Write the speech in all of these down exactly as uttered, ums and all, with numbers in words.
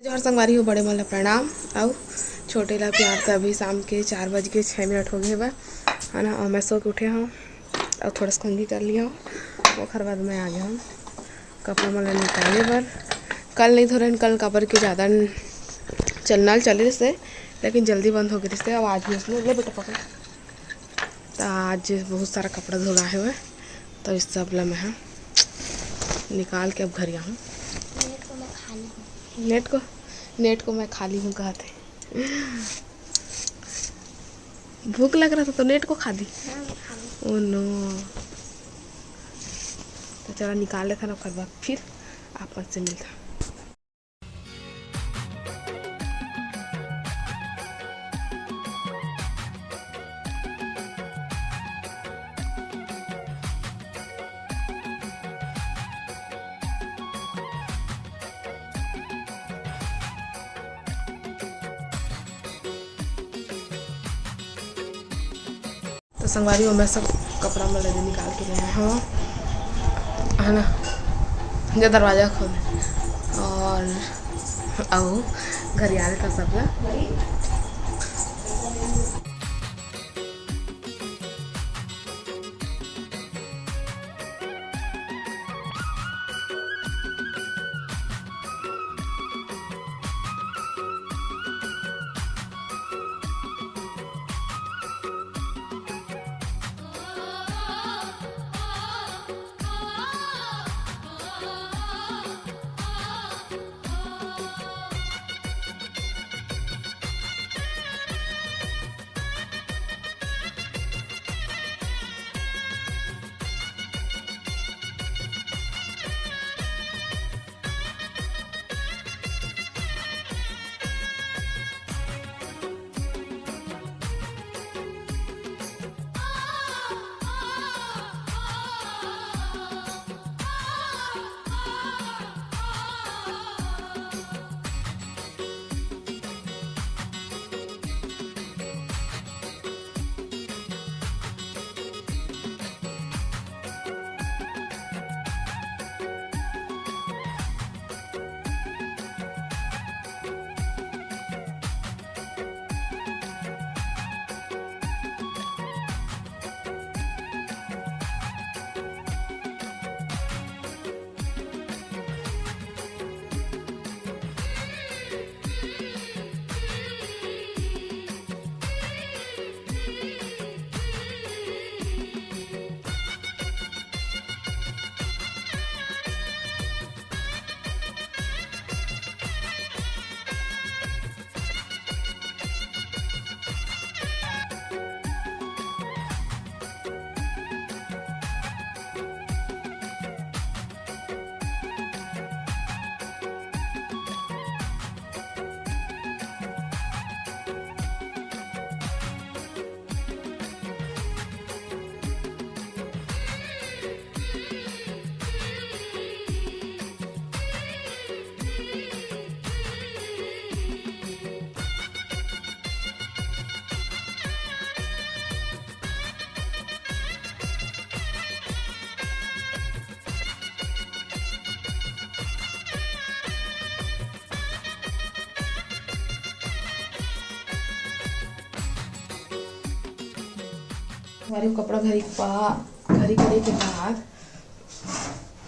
जोहार संगवारी हो, बड़े मन ला प्रणाम। अउ छोटे ला प्यार से। अभी शाम के चार बज के छः मिनट हो गए बा, है ना। अउ मैं सो के उठे हूँ, अउ थोड़ा सा कंघी कर लिया हूँ, ओखर बाद मैं आ गया हूँ कपड़ा मन ला निकाले बर। कल नहीं धोरेन, कल काबर के ज़्यादा न-, चल नल चले रहिसे, लेकिन जल्दी बंद हो गए रहिसे। अब आज भी उसमें ले बेटा पकड़। तो आज बहुत सारा कपड़ा धुला है हुए, तो इस सब ला मैं हा निकाल के अब घर आऊँ। नेट को मैं खा ली हूँ। नेट को, नेट को मैं खा ली हूँ कहते। भूख लग रहा था तो नेट को खा दी। हाँ, मैं खा ली। Oh no। तो चला निकाल लेता ना, ओकर बाद फिर आप मन से मिलता। तो संगवारी हो, मैं सब कपड़ा मन ला निकाल के लाए हूँ, है ना। जो दरवाजा खोल और आओ घर आ रहे था सब ला। हमारे कपड़ा घरी पा-, घरी करे के बाद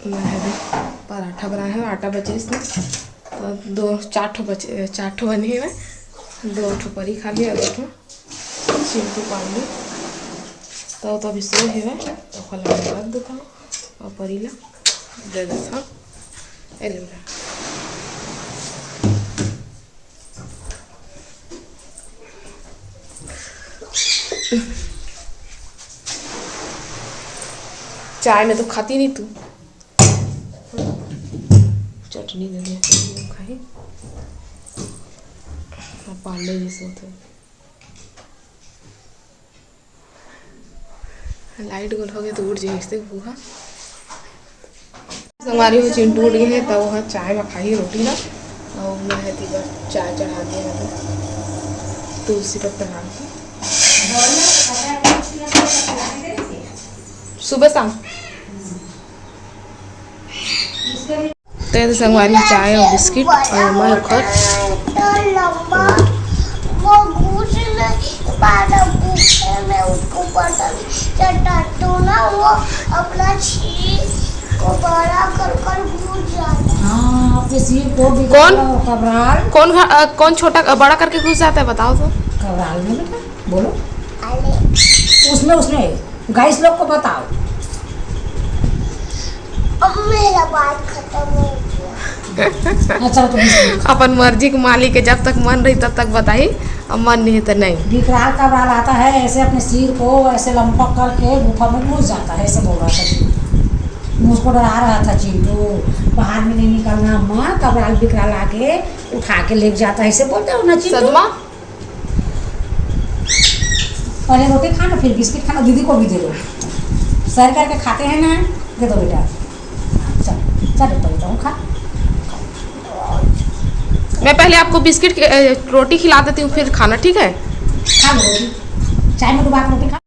मैं अभी पराठा बनाए हंव, आटा बचे इसमें, तो दो, चार ठो बचे, चार ठो बने हवय, दो ठो परी खा लिया, दो ठो चिंटू पांडू, तो, तो अभी सो हवय, तो ओकर ला मैं रख देता हूँ और परी ला दे देता हूँ। ए ले बेटा। चाय में तो खाती नहीं तू। चटनी दे दे, खाई। अब पार्ले जी से होते। लाइट गोल हो गया तो उठ जाए इससे भूहा। संगवारी हो, चिंटू उठ गए हैं, तब वह चाय में खाही रोटी ला, और मैं है तीबर चाय चढ़ा दिए हैं, तुलसी पत्ता डाल के। सुबह शाम। तो ये तो संगवारी, चाय और बिस्किट और मैं ओखर। इतना लंबा, वो घुस नहीं पा रहा, घुसने में उसको पता नहीं चलता, तो ना वो अपना चीज को बड़ा कर कर घुस जाता है। हाँ, आपके सिर को भी कौन? कबराल। कौन घ-, अ, कौन छोटा, अ, बड़ा करके घुस जाता है, बताओ तो। कबराल में बेटा, बोलो। अरे। उसमें, उसमें गाइस लोग को बताओ। अब मेरा बात खत्म हो गया। अच्छा, तो बिस्किट। अपन मर्जी के मालिक है, जब तक मन रही तब तक बताई, अब मन नहीं तो नहीं। विकराल कबराल आता है, ऐसे अपने सिर को ऐसे लंपक करके गुफा में घुस जाता है, ऐसे बोल रहा था चिंटू। मुझको डरा रहा था चिंटू, बाहर में नहीं निकलना अम्मा, कबराल विकराल आके उठा के ले जाता है, ऐसे बोलते हो ना चिंटू? सदमा। पहले रोटी खा ना, फिर बिस्किट खाना, दीदी को भी दे दो। सर करके खाते हैं ना, दे दो बेटा। चल, चल बेटा, बेटा, खा। मैं पहले आपको बिस्किट के, ए, रोटी खिला देती हूँ, फिर खाना, ठीक है? खा लो रोटी, चाय में डुबा के रोटी खा।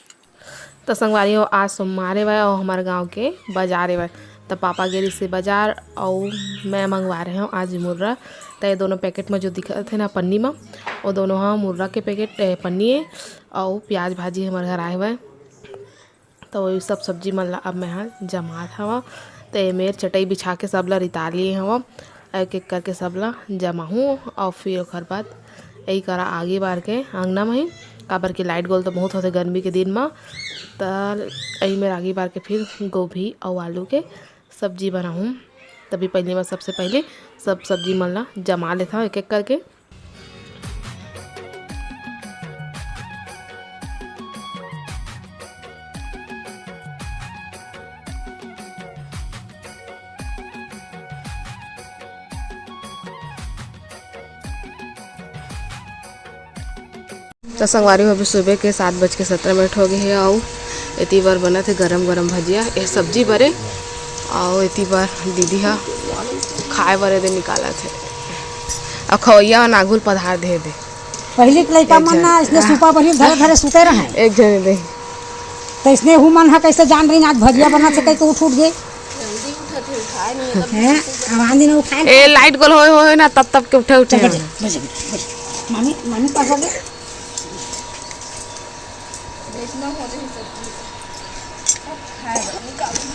तो संगवारी हो, आज सोमवार हेवय अउ हमर गांव के बाजार हेवय। त पापा गे रिहिसे बाजार अउ मैं मंगवा रहे हंव आज मुर्रा। त ये दोनों पैकेट म जो दिखत हे ना पन्नी म, वो दोनों ह मुर्रा के पैकेट, ए, पन्नी ए, अउ प्याज भाजी हमर घर आए हेवय। त वही सब सब्जी मन ला अब मैं ह जमात हवं। त ये मेर चटई बिछा के सब ला रिता लिए हवं। एक एक करके सब ला जमाहूँ अउ फिर ओकर बाद यही करा आगी बार के अंगना म ही, काबर कि लाइट गोल तो बहुत होथे गर्मी के दिन म। त यही मेर आगी बार के फिर गोभी अउ आलू के सब्जी बनाहूँ। तभी पहली मैं सबसे पहले सब सब्जी मन ला जमा लेथव एक एक करके। त संगवारी हो, अभी सुबह के सात बज के सत्रह मिनट हो गए हे अउ एती बर बनत हे गरम गरम भजिया, ए सब्जी बरे अउ एती बर दीदी ह खाए बर एदे निकालत हे। अउ खवैया नागुल पधार दे दे। पहली के लइका मन ना इसने सुपा बनी धरे धरे सुते रहे। एक जने दे। त इसने हु मन ह कैसे जान रही आज भजिया बनत हे, कहि के उठ उठ गे। जल्दी उठत हे, उठाए नहीं है, तब हैं? आवाज नहीं उठाए। ए, लाइट गोल होए होए ना, तब तब के उठे उठे चल, हैं। बजे, बजे, बजे। मामी, मामी पास हो गए। देखना हो जाए सब्जी।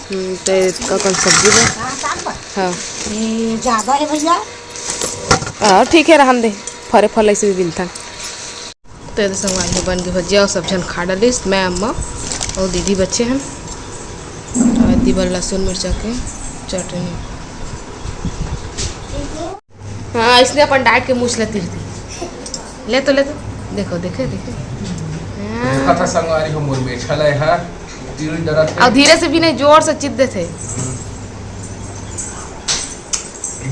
हम्म, ते का कौन सब्जी बा? हाँ, साग बा। हाँ। ये ज्यादा है भैया। हाँ, ठीक है, रहन दे। फरे फल ऐसे भी मिलता। तो ये संगवारी हो, बन के भजिया अउ सब झन खा डालिस, मैं, अम्मा अउ दीदी बचे हन। अउ एती बर लहसुन मिर्चा के चटनी। हाँ, इसने अपन डाइट के मूछ ला तीर दी। ले तो, ले तो। देखो, देखे, देखे। हाँ। देखा था संगवारी हो, मोर मेछा ला एहा तीर डरत हे। अउ धीरे से भी नहीं, जोर से चित देथे।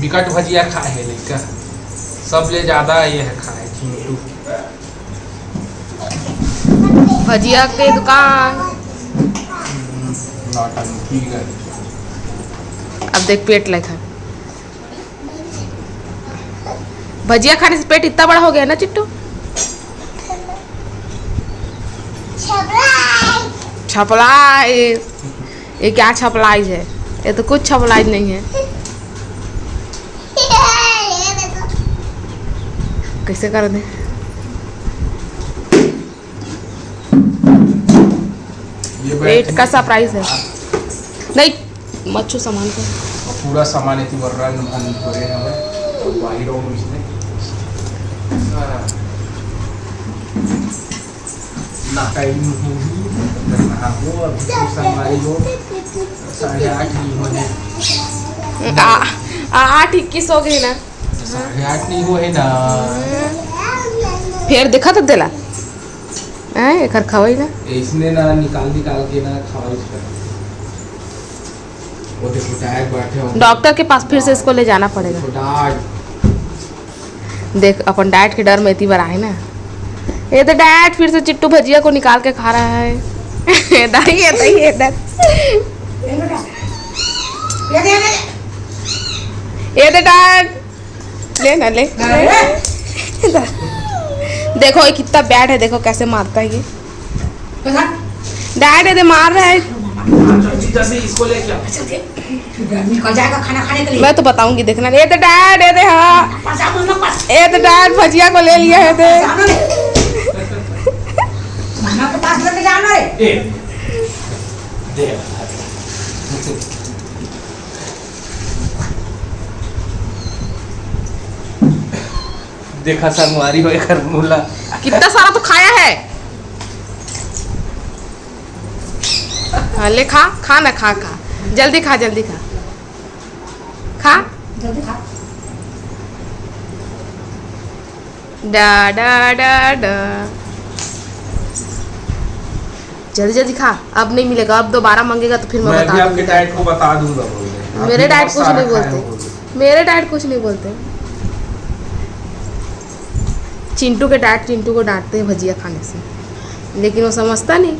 बिकट भजिया खाए हे लइका, सबले ज्यादा ये हे खाए चिंटू। भजिया के दुकान। नौटंकी कर। अब देख पेट लेखा। भजिया खाने से पेट इतना बड़ा हो गया ना चिट्टू? छपलाइज। ये क्या छपलाइज है? ये तो कुछ छपलाइज नहीं है। कैसे कर दे? ये बैठ पेट का surprise है। नहीं, मत छू सामान को। और पूरा सामान इतनी बार रंग भंग हो रहे हैं हमें। तो बाहर हो इसमें। हाँ। ना टाइम हो ही, ना हो, अभी तो संगवारी हो। साढ़े आठ ही होने। आ, आ, आठ इक्कीस हो गए ना। साढ़े आठ नहीं हुए ना। फिर देखा तो देला। हैं, एकर खवाई ना। इसने ना निकाल निकाल के ना खवाई इसका। वो देखो, डायट बैठे हो। डॉक्टर के पास फिर से इसको ले जाना पड़ेगा। देखो, डाइट। देख, अपन डाइट के डर में इतनी बार आए ना। ये तो डाइट फिर से चिट्टू भजिया को निकाल के खा रहा है। ये दही, ये दही, ये दही। ये दे, ये दे। ये दे डाइट। ले ना, ले। अरे। देखो, ये कितना बैड है, देखो कैसे मारता है ये। पता? डाइट ये दे मार रहा है। जल्दी इसको लेके आओ। चल के, फिर गर्मी निकल जाएगा खाना खाने के लिए। मैं तो बताऊंगी, देखना। ये तो डैड, ये दे, हाँ। पास आ, मम्मा पास। ये तो डैड भजिया को ले लिया है, दे। पास आ, मम्मा। मम्मा के पास लेके जाना है। ए, दे। देखा संगवारी हो एकर मुला। कितना सारा तो खाया है। हाँ, ले खा, खा ना, खा, खा। जल्दी खा, जल्दी खा। खा। जल्दी खा। डा, डा, डा, डा। जल्दी, जल्दी खा। अब नहीं मिलेगा, अब दोबारा मांगेगा तो फिर मैं मैं बता भी आपके दूंगी। डाइट को बता दूंगा, बोल रहे हैं। आप मेरे भी डाइट बहुत कुछ सारा नहीं खाए बोलते। हो, बोल रहे हैं। मेरे डाइट कुछ नहीं बोलते। चिंटू के डाइट चिंटू को डांटते हैं भजिया खाने से, लेकिन वो समझता नहीं।